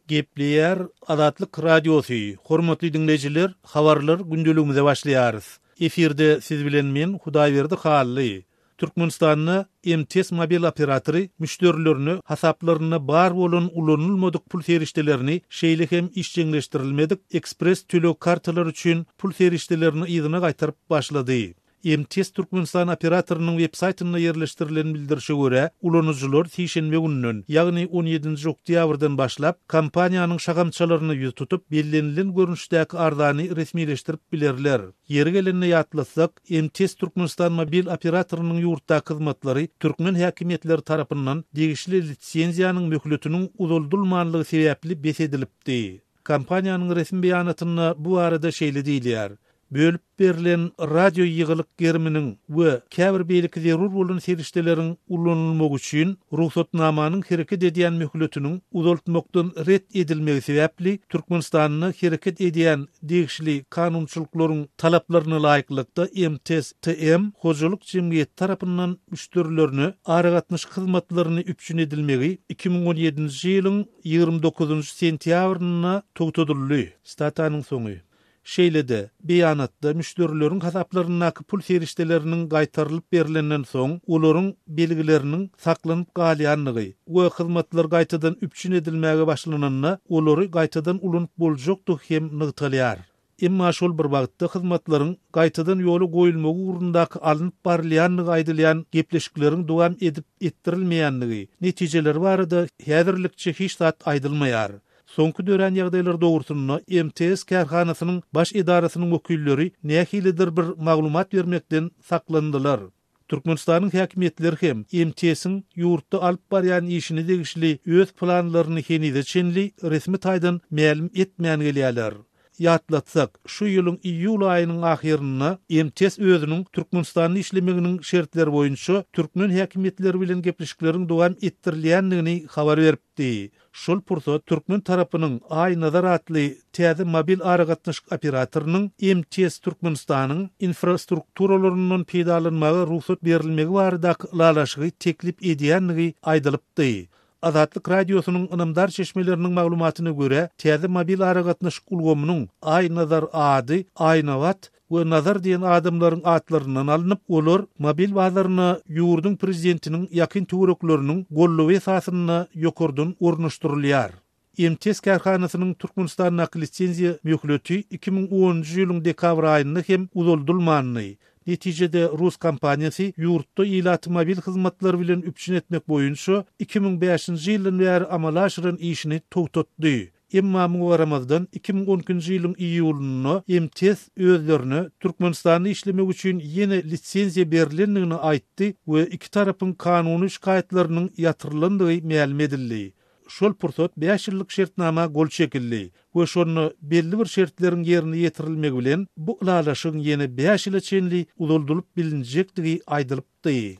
Gepleýär Azatlyk Radiosy, Hormatly diňleýjiler, habarlar gündeligimize başlaýarys. Efirde siz bilen men Hudaýberdi Hally. Türkmenistanda MTS mobil operatory müşderilerine hasaplarynda bar bolan ulanylmadyk pul serişdelerini, şeýle hem işjeňleşdirilmedik ekspress töleg kartalary üçin pul serişdelerini yzyna gaýtaryp başlady. MTS Türkmenistan operatorynyň web-saýtynda ýerleşdirilen bildirişe görä, ulanyjylar sişenbe gününden, ýagny on ýedinji oktýabrdan başlap, kompaniýanyň şahamçalaryna ýüz tutup, bellenilen görnüşdäki arzany resmileşdirip bilerler. Ýeri gelende ýatlatsak, MTS Türkmenistan mobil operatorynyň ýurtdaky hyzmatlary türkmen häkimiýetleri tarapyndan degişli lisenziýanyň möhletiniň uzaldylmanlygy sebäpli bes edilipdi. Kompaniýanyň resmi beýanatynda bu barada şeýle diýilýär, Bölüp berlen radio ýygylyk geriminiň we käbir beýleki zerur bolan serişdeleriň ulanylmagy üçin rugsatnamanyň hereket edýän möhletiniň uzaltmakdan ret edilmegi sebäpli Türkmenistanda hereket edýän degişli kanunçylyklaryň talaplaryna laýyklykda MTS TM hojalyk jemgyýeti tarapyndan müşderilerine aragatnaşyk hyzmatlaryny üpjün edilmegi 2017-nji ýylyň 29-njy sentýabrynda togtadyldy. Statanyň soňy. Şeýle-de, beýanatda müşderileriň hasaplaryndaky pul serişdeleriniň gaýtarylyp berlenden soň, olaryň belgileriniň saklanyp galýandygy we hyzmatlar gaýtadan üpjün edilmäge başlananda olary gaýtadan ulanyp boljakdygy hem nygtalýar. Emma şol bir wagtda hyzmatlaryň gaýtadan ýola goýulmagy ugrundaky alnyp barylýandygy aýdylýan gepleşikleriň dowam edip-etdirilmeýändigi, netijeleri barada häzirlikçe hiç zat aýdylmaýar. Soňky dörän ýagdaýlar dogrusynda MTS kärhanasynyň baş edarasynyň wekilleri nähilidir bir maglumat bermekden saklandylar. Türkmenistanyň häkimiýetleri hem MTS-iň ýurtda alyp barýan işine degişli öz planlaryny henize çenli resmi taýdan mälim etmän gelýärler. Ýatlatsak, şu ýylyň iýul aýynyň ahyrynda MTS özüniň Türkmenistanda işlemeginiň şertleri boýunça türkmen häkimiýetleri bilen gepleşikleriň dowam etdirilýändigini habar beripdi. Şol pursat türkmen tarapynyň Aý Nazar atly täze mobil aragatnaşyk operatorynyň MTS Türkmenistanyň infrastrukturalaryndan peýdalanmaga rugsat berilmegi baradaky ylalaşygy teklip edýändigi aýdylypdy. Azatlyk Radiosynyň ynamdar çeşmeleriniň maglumatyna görä, täze mobil aragatnaşyk ulgamynyň Aý Nazar ady Aýnabat we Nazar diýen adamlaryň atlaryndan alnyp, olar mobil bazaryna ýurduň prezidentiniň ýakyn töwerekleriniň goldawy esasynda ýokardan ornaşdyrylýar. MTS kärhanasynyň Türkmenistandaky lisenziýa möhleti 2010-njy ýylyň dekabr aýynda hem uzaldylmandy. Netijede, rus kompaniýasy ýurtda ilaty mobil hyzmatlar bilen üpjün etmek boýunça 2005-nji ýyldan bäri amala aşyran işini togtatdy. Emma muňa garamazdan, 2012-nji ýylyň iýulynda MTS özlerine Türkmenistanda işlemek üçin ýene lisenziýa berlendigini aýtdy we iki tarapyň kanuny şikaýatlarynyň ýatyrylandygy mälim edildi. Şol pursat bäş ýyllyk şertnama gol çekildi we şonda belli bir şertleriň ýerine ýetirilmegi bilen bu ylalaşygyň ýene bäş ýyla çenli uzaldylyp bilinjekdigi aýdylypdy.